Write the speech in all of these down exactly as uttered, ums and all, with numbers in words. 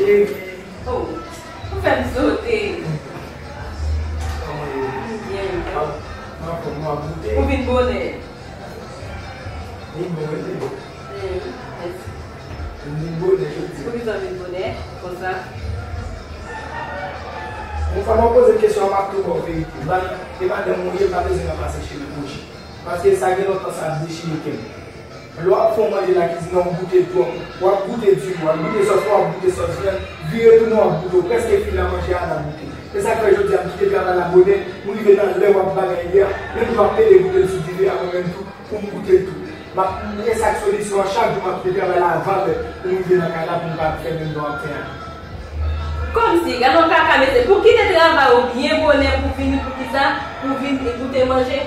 Cheri. Oh, ou fè m sote. Kòman ye? M byen. Anfòm, nou ap goute. Ou vin bonè. Li bon, wi, li bon. Mm, mèsi. Li bon, jodi. Poukisa w vin bonè konsa? Yon fwa mwen poze kesyon an, m ap tou ba w verite. M pa, e madanm mwen ye, m pa bezwen nan pase cheri bouch. Paske sa gen lontan sa ap dechire kè m. Lè w ap fè yon manje lakizin nan, w goute l twòp. W ap goute diwi, w ap goute sòs pwa, w ap goute sòs vyann. Vire tounen, w ap goute. W prèske fin nan manje a, n ap goute. E sa k fè jodi a, m kite travay la bonè, m rive nan lè w ap bagay lè a. Menm jan w ap pede goute l sou diven an, mwen menm tou, pou m goute l tou. M ap, e sa k solisyon an, chak jou m ap kite travay la avan lè pou m rive nan kay la pou m pa fè menm jan w ap fè a. Kòmsi, gade yon kaka mesye, pou kite travay ou byen bonè pou vini, poukisa? Pou vin goute manje?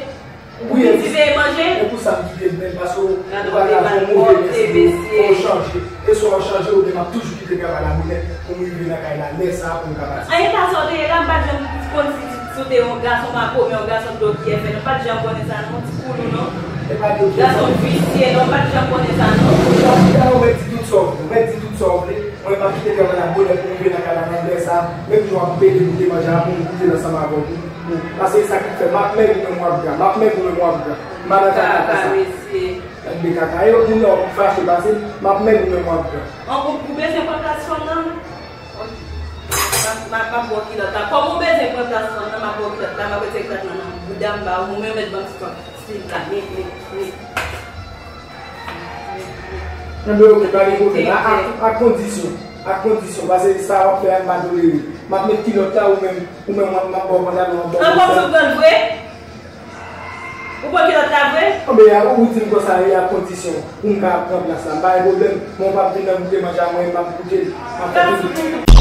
Pou vin siveye manje? E pou sa m kite l menm, paske ou pa ka fè yon move mesye, fò w chanje. E swa w chanje, oubyen m ap toujou kite travay la bonè pou m rive nan kay la lè sa a pou m ka pati. An eta sa w te ye la, m pa t janm konn si, si w te yon gason makomè, yon gason dòkiyè fè, non, m pa t janm konnen sa non, ti koulou non. E pa dòkiyè. Gason visye non, m pa t janm konnen sa non. Ou mèt di tout sa w vle, ou mèt di tout sa w vle. Mwen, m ap kite travay la bonè pou m rive nan kay la nan lè sa a, menm jan w ap pede goute manje a pou m goute l ansanm avè w tou. Bon, paske e sa ki fè, m ap mèg ou menm w ap gra, m ap mèg ou menm w ap gra. Madan kaka konsa. Kaka mesye. Tande kaka, e moun nan w ap fache pase, m ap mèg ou menm w ap gra. An, ou, ou bezwen pran plas fanm nan? Ok. M ap, m ap, m ap ba w kilòt la. Kòm ou bezwen pran plas fanm nan, m ap ba w kilòt la, m ap retire kilòt lan nan bouda m ba ou, ou menm mèt ban m ti kòb slip la. Men, men, men. Enben, oke, pa gen pwoblèm. A, a, a kondisyon, a kondisyon, paske sa w ap fè a, m pa tolere. M ap met kilòt la, ou menm, ou menm, m ap, m ap ba w pantalon, m ap ba w bòsè. Ankò sou grann vre? Ou pran kilòt la vre? Enben, a, ou di m konsa, e a kondisyon, pou m ka pran plas la. M pa gen pwoblèm, men w p ap vin nan goute manje a mwen, m ap goute l, m ap fè tout.